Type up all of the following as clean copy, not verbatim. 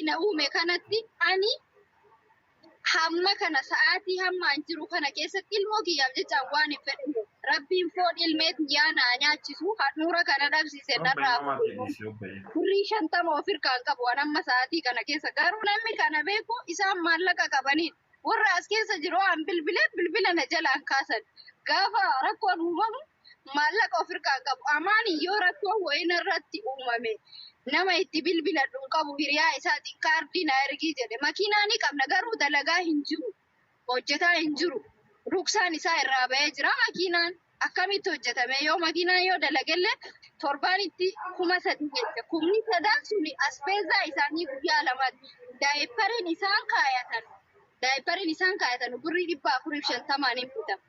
na uume kanatti ani hamma kana sa'aatii hamma an jiru kana keessatti ilmoo kiyyaaf jecha waan hin fedhu. Rabbiin foon ilmee tiyyaa naa nyaachisu handhuura kana dhabsiise Obbo narraa Imamaa fuudhu. dhiisi obbo. Birrii 50 of hirkaan qabu an amma sa'aatii kana keessa garuu namni kana beeku isaan maallaqa qabaniin warra as keessa jiru an bilbilee bilbila na jalaan kaasan gaafa rakkoon uumamu maallaqa of hirkaan qabu amaani yoo rakkoon wayii narratti uumame nama itti bilbiladhu hin qabu hiriyaa isaatiin kaardii na ergii jedhe makiinaa ni qabna garuu dalagaa hin jiru hojjetaa hin jiru. Ruksaan isaa irraa ba'ee jira makiinaan. Akkamitti hojjetame yoo makiinaan yoo dalagellee torbaanitti 3000 jette. Kumni sadan suni aspeezaa isaanii guyyaa lamaati. Daayipariin isaan kaayatan daayipariin isaan kaayatan birrii 450n hin bitama.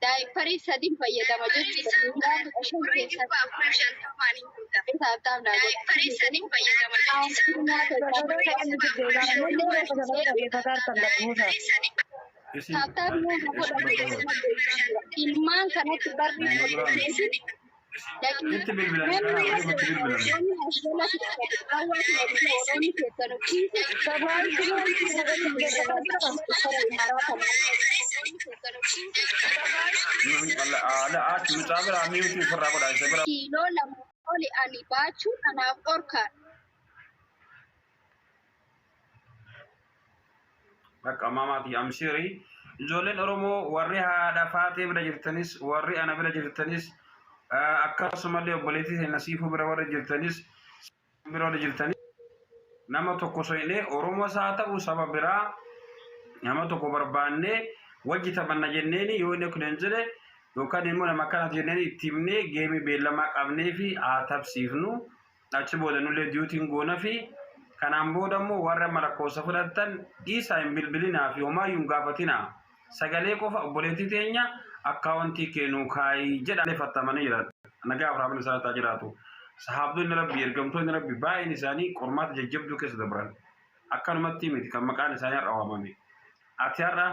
Daayipparii sadiin fayyadama jechuudha. Guyyaa 15 keessatti. Taap taap naa godha. Taap taap naa godha. Ilmaan kanatti barri hojjeteefi Itti bilbilan kana waliif itti bilbilan. Achi mucaa biraa miutii ofirraa godhaa isa bira. Kiiloo 2 oli ani baachuun anaaf dhorkaadha. Bakka maamaati amshiiri. Ijoolleen Oromoo warri haadha faatee bira jirtanis warri ana bira jirtanis akkasumallee obboleettii teenya siifuu bira warri jirtanis bira warri jirtanis nama tokko soynee Oromoos haa ta'u saba biraa nama tokko barbaannee wajji taphanna jenneeni yoo inni akkana hin jedhe yookaan immoo nama akkanati jenneeni itti himnee geemii beellamaa qabnee fi haa tapsiifnu. Achi booda nullee duutiin goonafi kanaan booda immoo warra amma lakkoofsa fudhattan dhiisaa hin bilbilinaa fi homaayyuu hin gaafatinaa. Sagalee qofa obboleettii teenya akkaawontii kee nuu kaayi jedha fattamanii jiran. Nagaa Abrahaam isaan haa jiraatu. Sahaabdonni Rabbii ergamtoonni Rabbii baay'een isaanii qormaata jajjabduu keessa dabran. Akkanumatti miti kan maqaan isaanii har'a waamame. Ati har'a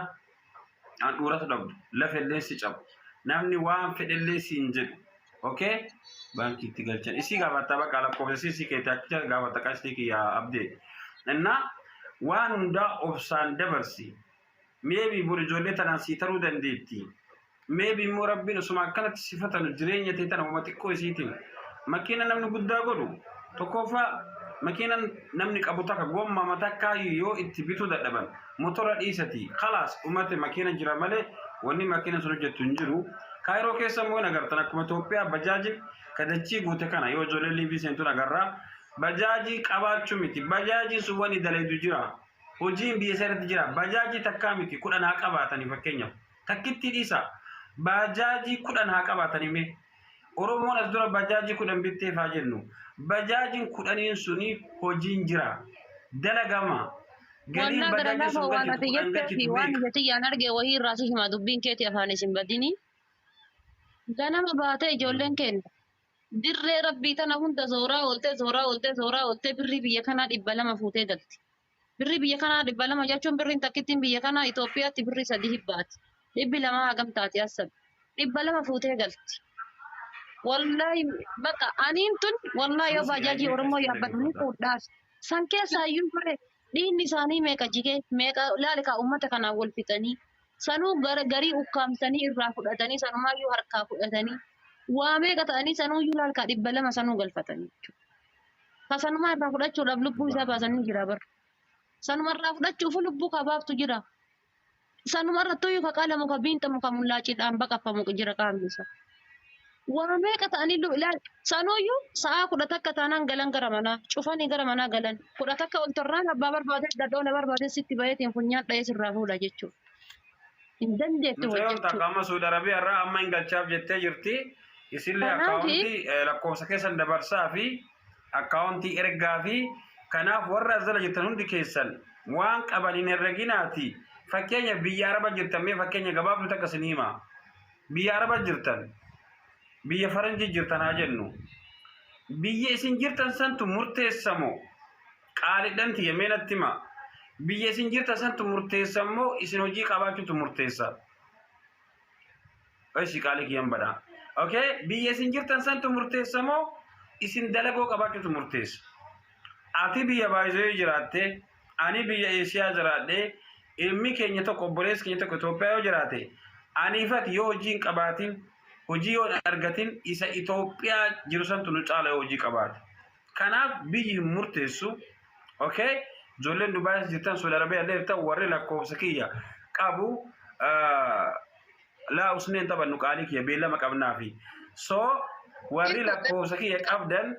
handhuuratu dhabdu lafa illee si cabu namni waan fedhellee siin jedhu okay baankii itti galchan isii gaafatta bakka lakkoofsa isii si keetti achicha gaafatta qashtii kiyya abdee innaa waan hundaa obsaan dabarsi meebii bor ijoollee tanaan sii taruu dandeetti Maybe immoo Rabbiin osuma akkanatti si fatanu jireenya tee tana homa xiqqoo isiitiin makiina namni guddaa godhu tokkoffaa makiinan namni qabu takka gommama takkaa yoo itti bituu dadhaban motora dhiisati kalaas dhumate makiina jira malee wanni makiina sun hojjettu hin jiru. Kaayiroo keessa immoo hin agartan akkuma Itoophiyaa bajaajin kadachii guute kana yoo ijoollee liivii seentuun agarraa bajaajii qabaachuu miti bajaajiin sun wani dalaydu jira hojiin biyya isaa irratti jira bajaajii takkaa miti 10 haa qabaatanii fakkeenyaaf. Takkittii dhiisaa. Baajaajii 10 haa qabaatanii mee. Oromoon as dura bajaajii 10 bitteef haa jennu. Bajaajiin kudhaniin suni hojiin jira. Dalagama. Galiin Wallaa gara bajaajii lafa sun waan galchitu ati 10 jettee fi galchitu waan meeqa? ija tiyyaan arge wahii irraa si hima dubbiin keeti afaan isin badini. Ganama baatee ijoolleen keenya dirree rabbii tana hunda zooraa ooltee zooraa ooltee zooraa ooltee birrii biyya kanaa 200 fuutee galti. Birrii biyya kanaa 200 jechuun birriin takkittiin biyya kanaa Itoophiyaatti birrii sadii hibbaati. 200 hagam taati assabi. 200 fuutee galti. Wallaahi bakka aniin tun wallaahi yoo Suusi baajaajii ayyee Oromoo qashtii yaabbatu ni dhaggeeffadha. fuudhaaf. San keessaa iyyuu bare dhiigni isaanii meeqa jigee meeqa laali kaa uummata kanaan wal fixanii sanuu gara garii ukkaamsanii irraa fudhatanii sanumaayyuu harkaa fudhatanii waa meeqa ta'anii sanuuyyuu laal kaa 200 sanuu galfatanii jechuudha. Ka sanumaa irraa fudhachuudhaaf lubbuu isaa baasan ni jira bar. Sanuma irraa fudhachuuf lubbuu ka baaftu jira. Sanuma irrattuyyuu ka qalamu ka biinxamu ka mullaaciidhaan baqaffamu jira qaamni isaa. Waa meeqa ta'anii ilaal sanuyyuu sa'aa 11 taanaan galan gara manaa cufanii gara manaa galan 11 ol torraan abbaa barbaade dhadhoona barbaade sitti baheetiin funyaan dha'ee sirraa fuudha jechuudha. Hin dandeettu Mucayyoon hojjechuu. takka amma Suudi Arabiyaa irraa amma hin galchaaf jettee jirti. Isinillee Kanaaf akkaawuntii lakkoofsa keessan dabarsaa fi akkaawuntii ergaa fi kanaaf warra as jala jirtan hundi keessan waan qaban hin herreginaati. Fakkeenya biyya Araba jirtan mee fakkeenya gabaabduu takka isin hima. Biyya Araba jirtan biyya faranjii jirtan haa jennu. Biyya isin jirtan santu murteessa moo Qaalidhan tiyya mee natti hima. Biyya isin jirtan santu murteessa immoo isin hojii qabaachuutu murteessa. Eshi qaalii kiyyan badha. Okay, biyya isin jirtan santu murteessa moo isin dalagoo qabaachuutu murteessa. Ati biyya baay'ee jiraatte, ani biyya Eeshiyaa jiraadhe, ilmi keenya tokko, obboleessi keenya tokko Itoophiyaa yoo jiraate, aniifati yoo hojii hin qabaatin, hojii yoo hin argatin, isa Itoophiyaa jiru santu nu caala yoo hojii qabaate. Kanaaf biyyi hin murteessu. Okay? Ijoolleen Dubaayis jirtan, Saudi Arabiyaa illee jirtan, warri lakkoofsa kiyya qabu, laa usneen taphannu, qaalii kiyya, beellama qabnaafi. So warri lakkoofsa kiyya qabdan,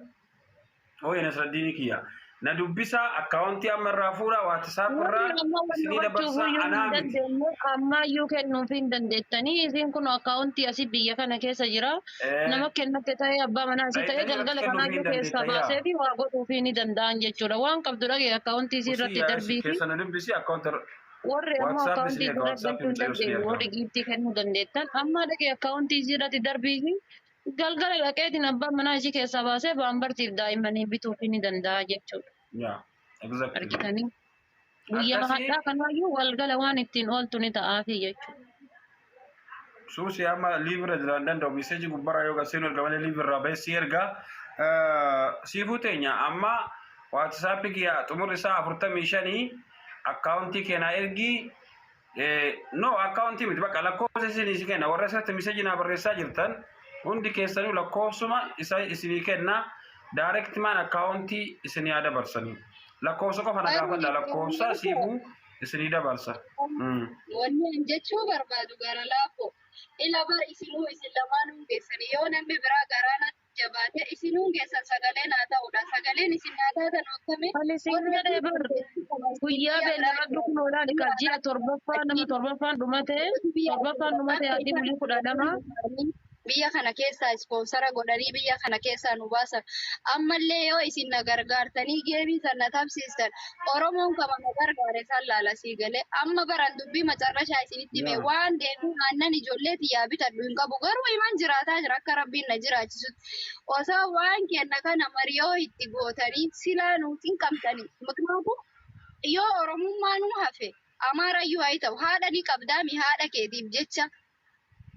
ooye Nasraddiinii kiyya, na dubbisaa, akkaawuntii amma irraa fuudhaa, WhatsApp irraa Warri ammoo wanni isinii gochuuf dabarsaa iyyuu hin anaa miti. dandeenye ammayyuu kennuuf hin dandeettanii. Isiin kun akkaawuntii asii biyya kana keessa jira. Nama kennatte ta'ee, abbaa manaa isii ta'ee, Dhayitanii irratti galgala kennuuf hin kanaayyuu keessaa dandeetta yaa. baasee fi waa godhuufii ni danda'an jechuudha. Waan qabdu dhagee akkaawuntii isii Usii irratti yaa darbii fi keessa na dubbisi, akkaawuntii warri ammoo WhatsApp akkaawuntii isinii isii erga, irratti WhatsApp galchuu hin mucayyoo isinii dandeenye, erga. warri giiftii kennuu dandeettan amma dhagee akkaawuntii isii irratti darbii fi galgala dhaqeetiin abbaan manaa isii keessaa baasee baambartiif daa'immanii bituufii ni danda'a jechuudha. Yaa, exactly. Argitanii guyyaa Akkasii hadhaa kanaayyuu walgala waan ittiin ooltu ni ta'aafi jechuudha. Suusi amma live irra jira, hin danda'u. Message gubbarraa yoo galseenu erga malee live irraa bahee si erga. Siifuu teenya, amma WhatsApp kiyya xumurri isaa 45, akkaawuntii keenaa ergi. No, akkaawuntii miti, bakka lakkoofsa isinii si kenna. Warra asirratti message naa barreessaa jirtan hundi keessanuu lakkoofsuma isa isinii kenna. Direct maan akkaawuntii isinii haa dabarsanii. Lakkoofsa qofa na gaafadha, lakkoofsa siifuu isinii dabarsa. Wanni an jechuu barbaadu, gara laafoo. Ila bar isinuu, isin lamaanuu keessanii, yoo namni biraa garaa natti jabaate, isinuu keessan sagalee naa ta'uudha. Sagaleen isin naa taatan akkami? Ani siin jedhee bar, guyyaa beellamadhu kun olaan ka ji'a torbaffaa nama torbaffaan dhumate, torbaffaan dhumate, adii bulii 12. Biyya kana keessaa sponsor godhanii biyya kana keessaa nu baasan. Ammallee yoo isin na gargaartanii geemii san na tapsiistan, Oromoon kama na gargaare san laala sii galee. Amma baran dubbii macarrashaa isinitti hime, waan deemee aannan ijoollee tiyyaa bitadhu hin qabu, garuu himan jiraataa jira akka Rabbiin na jiraachisutti. Osoo waan kenna kana mariyoo itti gootanii silaa nuuf hin qabdanii. Muknaatu yoo Oromummaa nu hafe, Amaarayyuu haa ta'u, haadha ni qabdaami, haadha keetiif jecha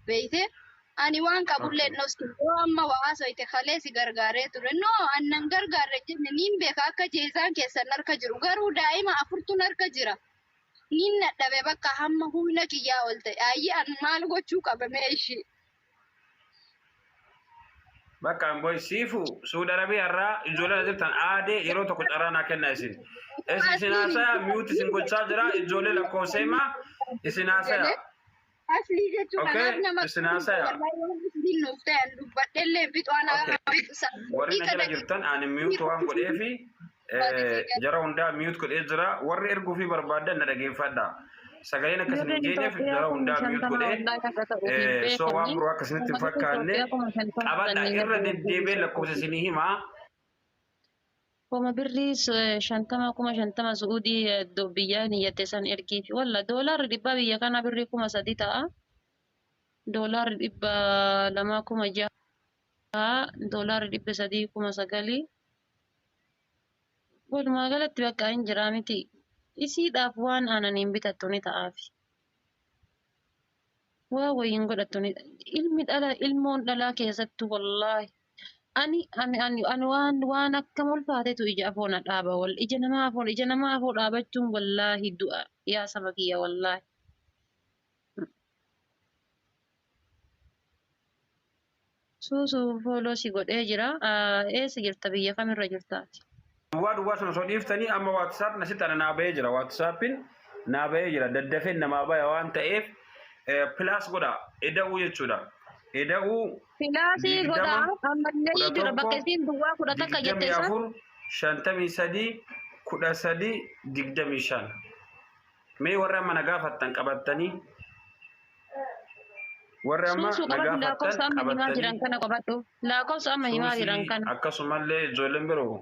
beeyte ani waan qabullee nostu. Yoo amma waa haasoyte, kalee si gargaaree ture, no annan gargaarre jenne, niin beeka akka jeezaan keessan harka jiru, garuu daa'ima afurtun harka jira, niin nadhabe, bakka hamma humna kiyyaa ol ta'e. Ayyi, an maal gochuu qaba mee ishii? Bakka boy siifu Suudi Arabiyaa irraa ijoolleen jirtan aadee yeroo tokko carraa naa kenna isin. Isin haasaya, mute isin gochaa jira, ijoollee lakkoofsa himaa, isin haasaya. Aslii jechuun Okay, kanaaf nama isin haasaya. Wallahi waan isin nuuf ta'an dubbadhellee fixu ana. Okay. Warri na jala jirtan, ani mute waan godheefi jara hundaa mute godhee jira. Warri erguu fi barbaadan na dhageeffadha. Sagaleen akka isin hin Birriin geenyeef Itoophiyaa jara kuma hundaa mute 50 godhee wallaahi akka ta'uuf hin so waan beekamne. biroo akka isinitti hin Uummanni fakkaanne Itoophiyaa 50,000 qabadha. sanii Irra gadi deddeebi'ee lakkoofsa isinii himaa. Kuma birrii 50, 50,000 Su'uudii biyya niyyatte san ergiif. Walla doolaarri 100 biyya kana birrii 3000 ta'a. Doolaarri 200 6,000, doolaarri 300 9,000. Walumaa galatti bakka hin jiraa miti. Isiidhaaf waan aananiin bitattu ni ta'aafi. Waa wayiin godhattu ni ilmi dhala, ilmoon dhalaa keessattuu wallaahi. Ani waan akkam ulfaatetu ija afoo na dhaaba, wal ija nama afoo dhaabachuun wallaahi du'a, yaa saba kiyya, wallaahi. Suusuu, follow si godhee jira. Eessa jirta? Biyya kamirra jirtaati? Duwwaa duwwaa sana osoo dhiiftanii, amma WhatsApp na sitti ana naa bahee jira. WhatsAppin naa bahee jira. Daddafeen namaa baya waan ta'eef plus godha. Eda'uu jechuudha. Eda'uu Plusii godha 20 ammallee kudha jira bakka tokko isiin duwwaa 11 jette digdamii san. 4 53 13 25. Mee warri amma na gaafattan qabattanii, warri amma Suusuu na qabadhu, lakkoofsa gaafattan amma himaa jiran qabattanii kana qabadhu. Lakkoofsa amma himaa jiran suusii kana. Akkasumallee ijoolleen biroo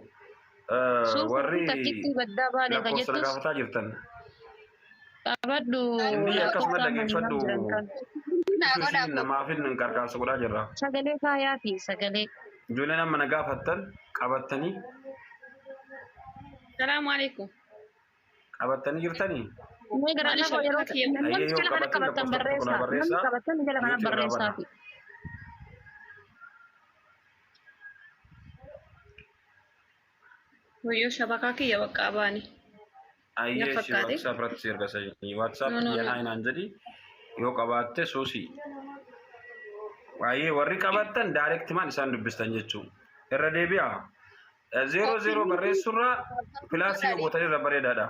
Suusuu warri takkittii baddaa baalee ka lakkoofsa na jettus gaafataa jirtan. qabadhu Inni akkasuma lakkoofsa amma himaa dhageeffadhu jiran kana. Naa godhaa. Suusiin namaaf hin gargaarsa godhaa jirra. Sagalee kaayaa fi sagalee. Ijoolleen amma na gaafattan qabattanii Salaamu alaikum. qabattanii jirtanii? Mee gara Maali lafa yeroo shabaka kiyya? namni Ayyee, yoo jala kana qabattan qabattan lakkoofsa tokko naa barreessaa. Namni barreessaa. qabattan jala kana Mute irraa barreessaa bana. fi. Wayyoo shabakaa kiyya baqqaa baane. Na Ayyee ishee fakkaate. WhatsApp irratti si erga sanyii. WhatsApp No, no, kiyya no. haa naan jedhi yoo qabaatte suusii. Baay'ee warri qabattan direct maan isaan dubbistan jechuudha. Irra deebi'a. 00 barreessurraa plus yoo gootan irra bareedaadha.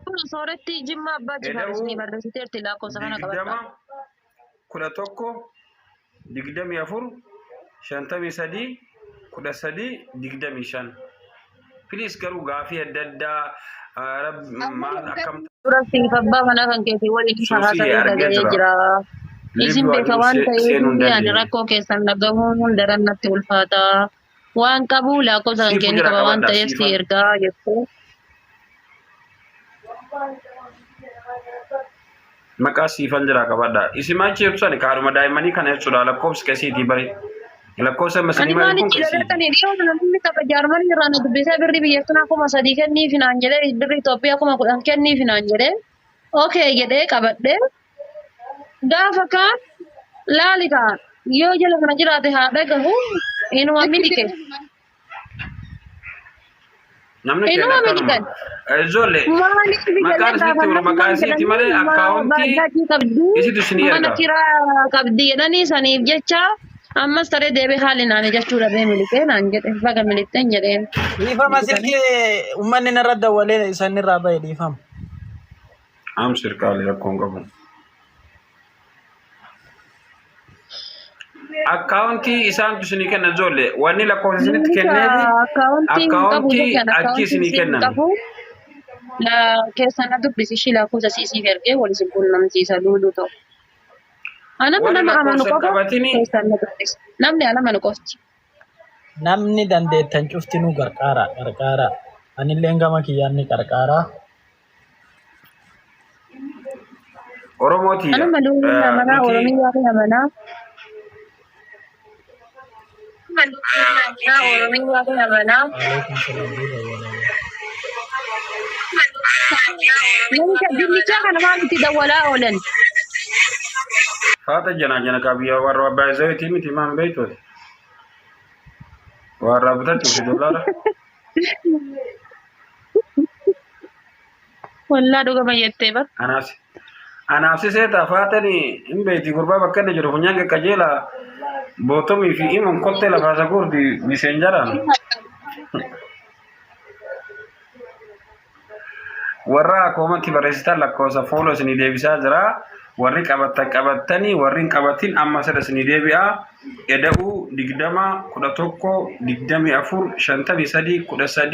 Kun sooretti Jimma Abbaa Jifaar Eda'uu isinii barreessiteerti lakkoofsa kana 20 qabadhaa. 11 24 53 13 25. Please garuu gaafii adda addaa maal akkam Dura siif abbaa manaa kan keetii waliin isa Suusii haasa'ee argee dhaga'ee jira. jira. Isin Liibii beeka waajjiruu waan ta'eef seenuu hin ani dandeenye. rakkoo keessan dhagahuun daran natti ulfaata. Waan qabu lakkoofsa kan Siifuu kee ni jira qaba waan qabadhaa ta'eef si siifan. ergaa jettee. Maqaa siifan jira qabadhaa. Isin maal ibsan kaadhuma daa'immanii kana jechuudha lakkoofsi qesiitii bari. Lakkoofsa Ani masinii maali maal kun itti qesiiti. dabartanii dhiyoo namni tapha Jaarmanii irraa na dubbisee birrii biyya sanaa 3000 kenniif naan jedhee birrii Itoophiyaa 10,000 kenniif naan jedhee okay jedhee qabadhee gaafa kaan laali kaa yoo jala kana jiraate haa dhagahu inuma miliqe. Namni keenya Inuma akkanuma. miliqan. Ijoollee Maaliif maqaan ijoolleen isinitti himu gaafannaan maqaa maal isiiti malee jedhanii akkaawuntii baajjaajii qabdi isitu isinii mana erga. kiraa qabdi jedhanii saniif jecha ammas taree deebi'ee haalli naan jechuu dhabee miliqee naan jedhe baga miliqxeen jedheen. Dhiifama silkii uummanni narra dawwalee isaan irraa bahe dhiifama. Amsir qaalii rakkoon qabu. Akkaawuntii isaantu isinii kenna ijoollee wanni lakkoofsa isinitti Namicha kenneefi akkaawuntii hin qabu akkaawuntii jechaan achi akkaawuntii isinii hin kennan. qabu. La keessa na dubbisi ishii lakkoofsa siisiif ergee wal isin quunnamsiisa luuluu ta'u. Anama Warri nama amanu lakkoofsa hin qofa qabatini keessaan na dubbisa. Namni an amanu qofti. Namni dandeettan cuftinuu qarqaara qarqaara. Anilleen gama kiyyaan ni qarqaara. Oromoo tiyya Anuma luuluu amanaa nuti Oromiyyaa fi amanaa. Anuma luuluu amanaa Oromiyyaa fi amanaa. Waalaikum salaam duuba walaa. Namicha dinnichaa kana maal itti dawwalaa oolan? Faata jana jana ka biyya warra baay'ee miti maan beektu warra bitachuuf dollaara. Wallaa dhugama jettee bar. Anaaf anaaf si seeta faatani hin beekti gurbaa bakka inni jiru funyaan qaqqajeela bootomii fi imuun kottee lafaa isa guurti miseenjaraan. Warra comment barreessitan lakkoofsa follow isinii deebisaa jira. Warri qabattan qabattanii warri hin qabatin amma sada isinii deebi'a. Eda'uu 20 11 24 53 13.